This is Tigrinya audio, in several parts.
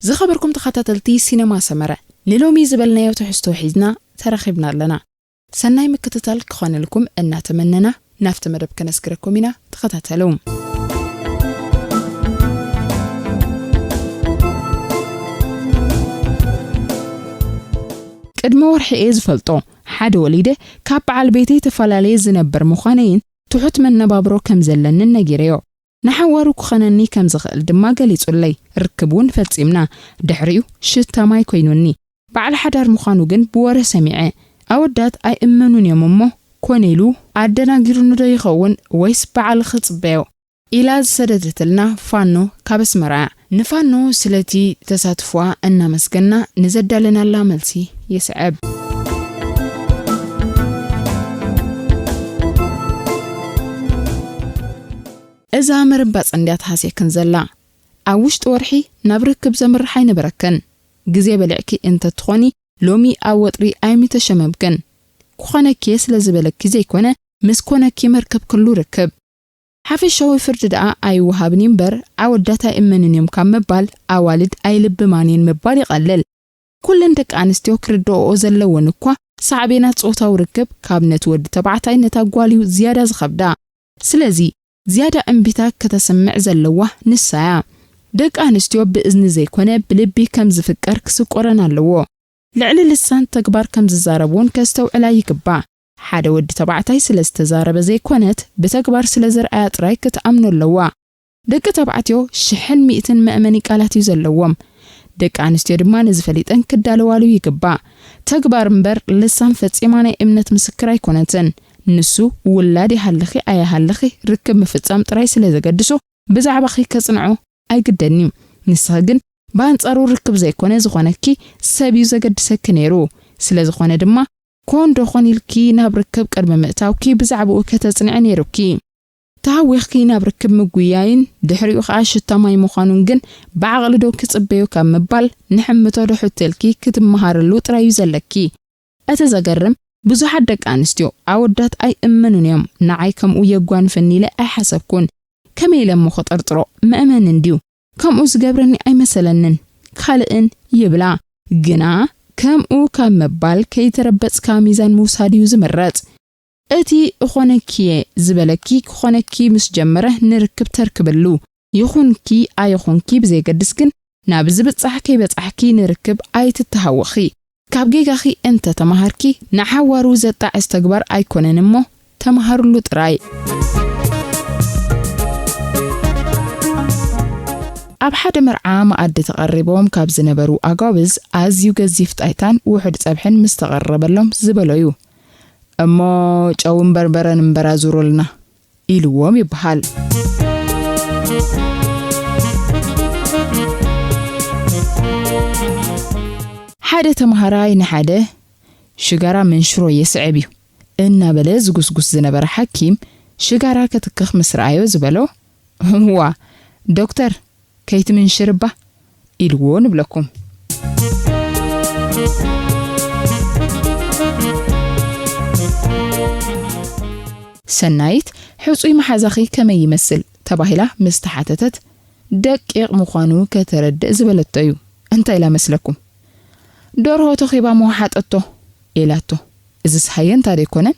ዝኸበርኩም ተኸታተልቲ ሲነማ ሰመረ፣ ንሎሚ ዝበልናዮ ትሕዝቶ ሒዝና ተረኺብና ኣለና። ሰናይ ምክትታል ክኾነልኩም እናተመነና፣ ናብቲ መደብ ከነስግረኩም ኢና። ተኸታተሉ። ቅድሚ ወርሒ እየ ዝፈልጦ፣ ሓደ ወሊደ ካብ በዓል ቤተይ ተፈላለየ ዝነብር ምዃነይን ትሑት መነባብሮ ከም ዘለንን ነጊረዮ። ንሓዋሩ ክኾነኒ ከም ዝኽእል ድማ ገሊጹለይ። ርክብ እውን ፈጺምና። ድሕሪኡ ሽታ ማይ ኮይኑኒ። በዓል ሓዳር ምዃኑ ግን ብወረ ሰሚዐ። ኣወዳት ኣይእመኑን እዮም እሞ፣ ኮነ ኢሉ ኣደናጊሩኒ ዶ ይኸውን ወይስ በዓል ክጽበዮ? ኢላ ዝሰደደትልና ፋኖ ካብ ኣስመራ እያ። ንፋኖ ስለቲ ተሳትፎኣ እናመስገና፣ ንዘዳለናላ መልሲ ይስዕብ። እዛ ምርባጽ እንድያ ትሃስየክን ዘላ። ኣብ ውሽጢ ወርሒ ናብ ርክብ ዘምርሕ ኣይነበረክን። ግዜ በሊዕኪ እንተትኾኒ፣ ሎሚ ኣብ ወጥሪ ኣይምተሸመምክን። ክኾነኪ እየ ስለ ዝበለኪ ዘይኮነ፣ ምስ ኮነኪ መርከብ ክሉ ርክብ። ሓፈሻዊ ፍርዲ ደኣ ኣይወሃብን እምበር፣ ኣወዳት ኣይእመንን እዮም ካብ ምባል፣ ኣዋልድ ኣይልብማን እየን ምባል ይቐልል። ኩለን ደቂ ኣንስትዮ ክርድኦኦ ዘለወን እኳ፣ ሳዕቤናት ጾታዊ ርክብ ካብ ነቲ ወዲ ተባዕታይ ነታ ጓል እዩ ዝያዳ ዝኸብዳ። ስለዚ፣ ዝያዳ እምቢታ ከተስምዕ ዘለዋ ንሳ እያ። ደቂ ኣንስትዮ ብእዝኒ ዘይኮነ ብልቢ ከም ዝፍቀር ክስቆረን ኣለዎ። ልዕሊ ልሳን ተግባር ከም ዝዛረብ እውን ከስተውዕላ ይግባእ። ሓደ ወዲ ተባዕታይ ስለ ዝተዛረበ ዘይኮነት፣ ብተግባር ስለ ዘርኣያ ጥራይ ክትኣምኖ ኣለዋ። ደቂ ተባዕትዮ ሽሕን ሚእትን መእመኒ ቃላት እዩ ዘለዎም። ደቂ ኣንስትዮ ድማ ነዚ ፈሊጠን ክዳለዋሉ ይግባእ። ተግባር እምበር ልሳን ፈጺማ ናይ እምነት ምስክር ኣይኮነትን። ንሱ ውላድ ይሃልኺ ኣይሃልኺ ርክብ ምፍጻም ጥራይ ስለ ዘገድሶ ብዛዕባኺ ከጽንዖ ኣይግደን'ዩ። ንስኺ ግን ብኣንጻሩ ርክብ ዘይኮነ ዝኾነኪ ሰብ እዩ ዘገድሰኪ ነይሩ። ስለ ዝኾነ ድማ ኮን ዶ ኾን ኢልኪ ናብ ርክብ ቅድሚ ምእታውኪ ብዛዕባኡ ከተጽንዒ ነይሩኪ። ተሃዊኽኪ ናብ ርክብ ምጉያይን ድሕሪኡ ኸኣ ሽታ ማይ ምዃኑን ግን ብዓቕሊ ዶ ክጽበዮ ካብ ምባል ንሕምቶ ዶ ሕቶ ኢልኪ ክትመሃርሉ ጥራይ እዩ ዘለኪ። እቲ ዘገርም ብዙሓት ደቂ ኣንስትዮ ኣወዳት ኣይእመኑን እዮም። ንዓይ ከምኡ የጓንፈኒ ኢለ ኣይሓሰብኩን። ከመይ ኢለ እሞ ክጥርጥሮ? መእመኒ እንድዩ። ከምኡ ዝገብረኒ ኣይመሰለንን። ካልእን ይብላ። ግና ከምኡ ካብ ምባል ከይተረበጽካ ሚዛን ምውሳድ እዩ ዝምረጽ። እቲ እኾነኪ እየ ዝበለኪ ክኾነኪ ምስ ጀመረ ንርክብ ተርክብሉ። ይኹንኪ ኣይኹንኪ ብዘይገድስ ግን ናብ ዝብጻሕ ከይበጻሕኪ ንርክብ ኣይትተሃወኺ። ካብ ጌጋኺ እንተ ተማሃርኪ ንሓዋሩ ዘጣዕስ ተግባር ኣይኮነን እሞ ተማሃርሉ ጥራይ። ኣብ ሓደ መርዓ መኣዲ ተቐሪቦም ካብ ዝነበሩ ኣጓብዝ ኣዝዩ ገዚፍ ጣይታን ውሑድ ጸብሕን ምስ ተቐረበሎም ዝበሎ እዩ። እሞ ጨውን በርበረን እምበር ኣዙሩልና ኢልዎም ይበሃል። ሓደ ተምሃራይ ንሓደ ሽጋራ መንሽሮ የስዕብ እዩ እናበለ ዝጉስጉስ ዝነበረ ሓኪም ሽጋራ ከትክኽ ምስ ረኣዮ ዝበሎ፣ "እዋ ዶክተር፣ ከይትምንሽር እባ" ኢልዎ ንብለኩም። ሰናይት፣ ሕጹይ መሓዛኺ ከመይ ይመስል? ተባሂላ ምስ ተሓተተት፣ ደቂቕ ምዃኑ ከተረድእ ዝበለቶ እዩ። እንታይ ኢላ መስለኩም? ደርሆ ተኺባ ምወሓጠቶ ኢላቶ። እዝስ ሃየንታ ዶ ኣይኮነን?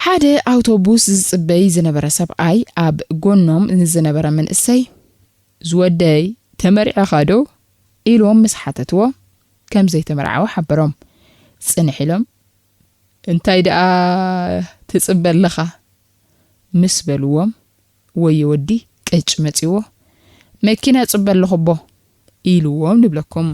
ሓደ ኣውቶቡስ ዝጽበይ ዝነበረ ሰብኣይ ኣብ ጎኖም ንዝነበረ መንእሰይ፣ "ዝወደይ፣ ተመሪዕኻ ዶ?" ኢሎም ምስ ሓተትዎ፣ ከም ዘይተመርዓወ ሓበሮም። ጽንሕ ኢሎም፣ "እንታይ ደኣ ትጽበ ኣለኻ?" ምስ በልዎም፣ "ወዮ ወዲ ቅጭ መጺዎ፣ መኪና ጽበ ኣለኹ ኣቦ" ኢልዎም ንብለኩም።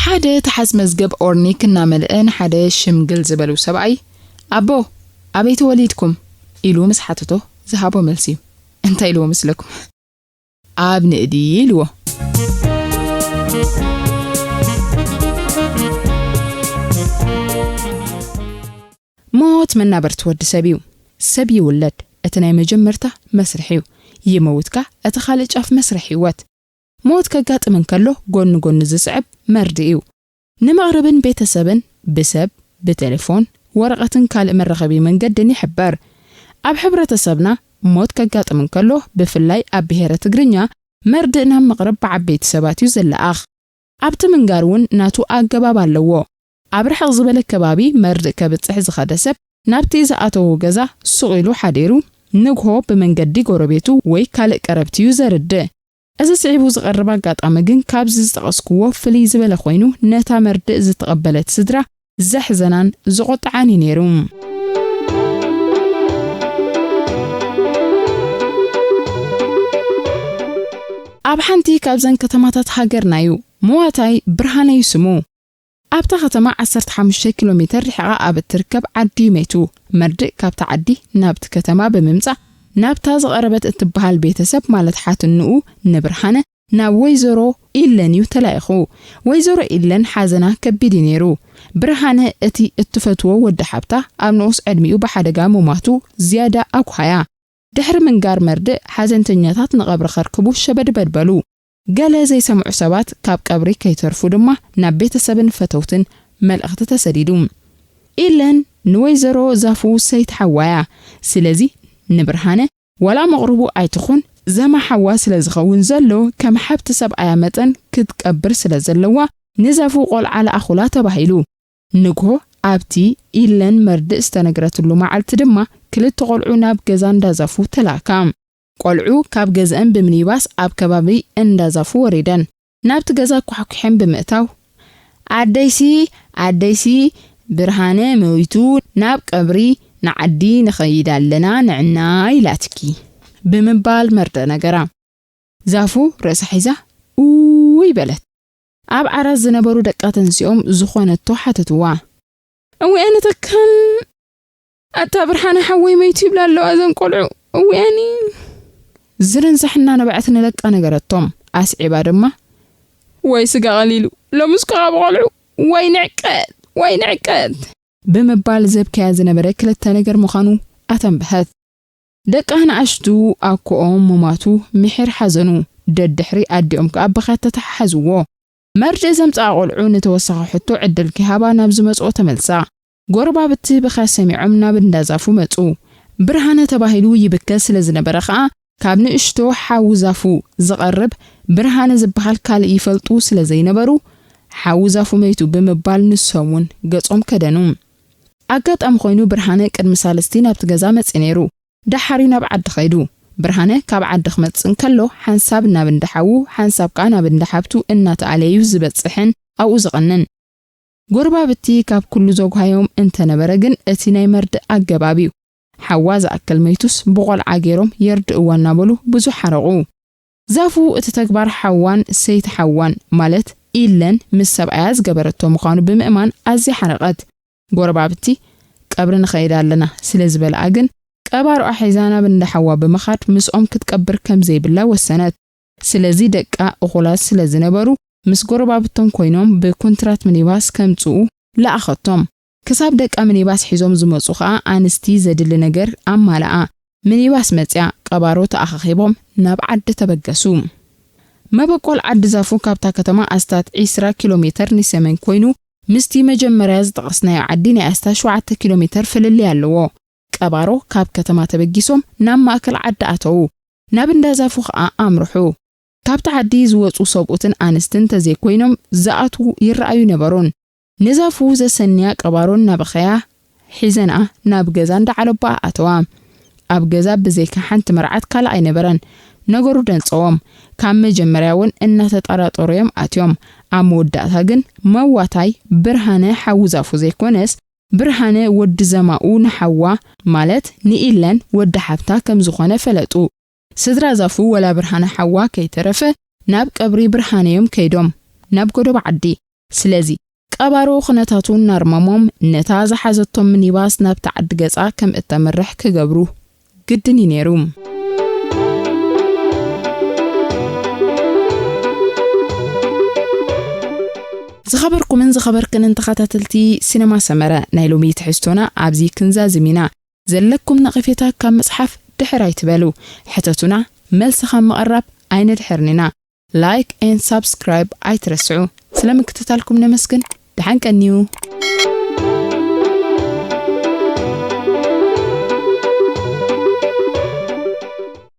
ሓደ ተሓዝ መዝገብ ኦርኒክ እናመልአ ንሓደ ሽምግል ዝበሉ ሰብኣይ፣ "ኣቦ፣ ኣበይ ተወሊድኩም?" ኢሉ ምስ ሓተቶ ዝሃቦ መልሲ እዩ። እንታይ ኢልዎ መስለኩም? "ኣብ ንእዲ" ኢልዎ። ሞት መናበርቲ ወዲ ሰብ እዩ። ሰብ ይውለድ፣ እቲ ናይ መጀመርታ መስርሕ እዩ። ይመውትካ፣ እቲ ካልእ ጫፍ መስርሕ ህይወት። ሞት ከጋጥም እንከሎ ጎኒ ጎኒ ዝስዕብ መርድእ እዩ። ንመቕርብን ቤተሰብን ብሰብ፣ ብቴሌፎን፣ ወረቐትን ካልእ መራኸቢ መንገድን ይሕበር። ኣብ ሕብረተሰብና ሞት ከጋጥም እንከሎ፣ ብፍላይ ኣብ ብሄረ ትግርኛ፣ መርድእ ናብ መቕርብ ብዓበይቲ ሰባት እዩ ዝለኣኽ። ኣብቲ ምንጋር እውን ናቱ ኣገባብ ኣለዎ። ኣብ ርሕቕ ዝበለ ከባቢ መርድእ ከብጽሕ ዝኸደ ሰብ ናብቲ ዝኣተዎ ገዛ ሱቕ ኢሉ ሓዲሩ፣ ንግሆ ብመንገዲ ጎረቤቱ ወይ ካልእ ቀረብቲ እዩ ዘርድእ። እዚ ስዒቡ ዝቐርብ ኣጋጣሚ ግን ካብዚ ዝጠቐስክዎ ፍልይ ዝበለ ኮይኑ፣ ነታ መርድእ ዝተቐበለት ስድራ ዘሕዘናን ዝቖጥዓን እዩ ነይሩ። ኣብ ሓንቲ ካብዘን ከተማታት ሃገርና እዩ። ምዋታይ ብርሃነ እዩ ስሙ። ኣብታ ከተማ ዓሰርተ ሓሙሽተ ኪሎ ሜተር ርሒቓ ኣብ እትርከብ ዓዲ እዩ መይቱ። መርድእ ካብታ ዓዲ ናብቲ ከተማ ብምምጻእ፣ ናብታ ዝቐረበት እትበሃል ቤተሰብ፣ ማለት ሓትንኡ ንብርሃነ፣ ናብ ወይዘሮ ኢለን እዩ ተላኢኹ። ወይዘሮ ኢለን ሓዘና ከቢድ እዩ ነይሩ። ብርሃነ፣ እቲ እትፈትዎ ወዲ ሓብታ፣ ኣብ ንኡስ ዕድሚኡ ብሓደጋ ምሟቱ ዝያዳ ኣጉሃያ። ድሕሪ ምንጋር መርድእ፣ ሓዘንተኛታት ንቐብሪ ከርክቡ ሸበድበድ በሉ። ገለ ዘይሰምዑ ሰባት ካብ ቀብሪ ከይተርፉ ድማ ናብ ቤተሰብን ፈተውትን መልእኽቲ ተሰዲዱ። ኢለን ንወይዘሮ ዛፉ ሰይቲ ሓዋ እያ። ስለዚ ንብርሃነ፣ ዋላ መቕርቡ ኣይትኹን፣ ዘማ ሓዋ ስለ ዝኸውን ዘሎ፣ ከም ሓብቲ ሰብኣያ መጠን ክትቀብር ስለ ዘለዋ፣ ንዛፉ ቆልዓ ለኣኹላ ተባሂሉ። ንግሆ ኣብቲ ኢለን መርድእ ዝተነግረትሉ መዓልቲ ድማ፣ ክልተ ቆልዑ ናብ ገዛ እንዳ ዛፉ ተላእካ። ቆልዑ ካብ ገዝአን ብምኒባስ ኣብ ከባቢ እንዳ ዛፉ ወሪደን። ናብቲ ገዛ ኳሕኲሐን ብምእታው፣ "ኣደይሲ፣ ኣደይሲ፣ ብርሃነ ሞይቱ፣ ናብ ቀብሪ ንዓዲ ንኸይድ ኣለና፣ ንዕና" ኢላትኪ፣ ብምባል መርድእ ነገራ። ዛፉ ርእሳ ሒዛ፣ "ኡይ" በለት። ኣብ ዓራት ዝነበሩ ደቃ ተንሲኦም ዝኾነቶ ሓተትዋ። "እዊኣን ተካን፣ ኣታ ብርሃነ ሓወይ መይቱ ይብላ ኣለዋ እዘን ቆልዑ፣ እዊኣኒ!" ዝርንዛሕ እናነብዐት ንደቃ ነገረቶም። ኣስዒባ ድማ፣ "ወይ ስጋ ቀሊሉ፣ ሎምስ ከኣ ብቆልዑ፣ ወይ ንዕቀት፣ ወይ ንዕቀት!" ብምባል ዘብከያ ዝነበረ ክልተ ነገር ምዃኑ ኣተንበሀት። ደቃ ንኣሽቱ ኣኮኦም ምማቱ ምሒር ሓዘኑ፣ ደድሕሪ ኣዲኦም ከኣ ብኸት ተተሓሓዝዎ። መርድእ ዘምጽኣ ቆልዑ ንተወሳኺ ሕቶ ዕድል ክሃባ ናብ ዝመጽኦ ተመልሳ። ጎረባብቲ ብኸ ሰሚዖም ናብ እንዳ ዛፉ መጹ። ብርሃነ ተባሂሉ ይብከ ስለ ዝነበረ ከኣ፣ ካብ ንእሽቶ ሓው ዛፉ ዝቐርብ ብርሃነ ዝበሃል ካልእ ይፈልጡ ስለ ዘይነበሩ፣ "ሓው ዛፉ መይቱ" ብምባል ንሶም እውን ገጾም ከደኑ። ኣጋጣሚ ኮይኑ ብርሃነ ቅድሚ ሳልስቲ ናብቲ ገዛ መጺኡ ነይሩ። ደሓር እዩ ናብ ዓዲ ከይዱ። ብርሃነ ካብ ዓዲ ክመጽእ እንከሎ፣ ሓንሳብ ናብ እንዳ ሓዉ፣ ሓንሳብ ከኣ ናብ እንዳ ሓብቱ እናተኣለዩ ዝበጽሕን ኣብኡ ዝቕንን። ጎረባብቲ ካብ ኩሉ ዘጉሃዮም እንተነበረ ግን፣ እቲ ናይ መርድእ ኣገባብ እዩ። ሓዋ ዝኣክል መይቱስ ብቆልዓ ገይሮም የርድእዋ እናበሉ ብዙሕ ሓረቑ። ዛፉ እቲ ተግባር ሓዋን ሰይቲ ሓዋን፣ ማለት ኢለን ምስ ሰብኣያ ዝገበረቶ ምዃኑ ብምእማን ኣዝያ ሓረቐት። ጎረባብቲ፣ "ቀብሪ ንኸይድ ኣለና" ስለ ዝበልኣ ግን፣ ቀባሮኣ ሒዛ ናብ እንዳ ሓዋ ብምኻድ ምስኦም ክትቀብር ከም ዘይብላ ወሰነት። ስለዚ ደቃ እኹላት ስለ ዝነበሩ፣ ምስ ጎረባብቶም ኮይኖም ብኩንትራት ሚኒባስ ከምጽኡ ለኣኸቶም። ክሳብ ደቃ ሚኒባስ ሒዞም ዝመጹ ኸኣ፣ ኣንስቲ ዘድሊ ነገር ኣማልኣ። ሚኒባስ መጽያ፣ ቀባሮ ተኣኻኺቦም ናብ ዓዲ ተበገሱ። መበቆል ዓዲ ዛፉ ካብታ ከተማ ኣስታት ዒስራ ኪሎ ሜተር ንሰሜን ኮይኑ፣ ምስቲ መጀመርያ ዝጠቐስናዮ ዓዲ ናይ ኣስታት ሸውዓተ ኪሎ ሜተር ፍልልይ ኣለዎ። ቀባሮ ካብ ከተማ ተበጊሶም ናብ ማእከል ዓዲ ኣተዉ። ናብ እንዳ ዛፉ ኸኣ ኣምርሑ። ካብቲ ዓዲ ዝወጹ ሰብኡትን ኣንስትን ተዘይኮይኖም ዝኣትዉ ይረኣዩ ነበሩን። ንዛፉ ዘሰንያ ቀባሮ እናበኸያ ሒዘንኣ ናብ ገዛ እንዳ ዓለቦኣ ኣተዋ። ኣብ ገዛ ብዘይካ ሓንቲ መርዓት ካልእ ኣይነበረን። ነገሩ ደንጸዎም። ካብ መጀመርያ እውን እናተጠራጠሩ እዮም ኣትዮም። ኣብ መወዳእታ ግን መዋታይ ብርሃነ ሓዊ ዛፉ ዘይኮነስ፣ ብርሃነ ወዲ ዘማኡ ንሓዋ፣ ማለት ንኢለን ወዲ ሓብታ ከም ዝኾነ ፈለጡ። ስድራ ዛፉ ወላ ብርሃነ ሓዋ ከይተረፈ ናብ ቀብሪ ብርሃነ እዮም ከይዶም፣ ናብ ጎደቦ ዓዲ። ስለዚ ቀባሮ ኩነታቱ እናርመሞም፣ ነታ ዝሓዘቶም ሚኒባስ ናብቲ ዓዲ ገጻ ከም እተምርሕ ክገብሩ ግድን እዩ ነይሩ። ዝኸበርኩምን ዝኸበርክንን ተኸታተልቲ ሲነማ ሰመረ፣ ናይ ሎሚ ትሕዝቶና ኣብዚ ክንዛዝም ኢና። ዘለኩም ነቐፌታ ካብ ምጽሓፍ ድሕር ኣይትበሉ። ሕተቱና፣ መልሲ ካብ ምቕራብ ኣይንድሕርን ኢና። ላይክ ኤን ሳብስክራይብ ኣይትረስዑ። ስለ ምክትታልኩም ነመስግን። ደሓን ቀንዩ።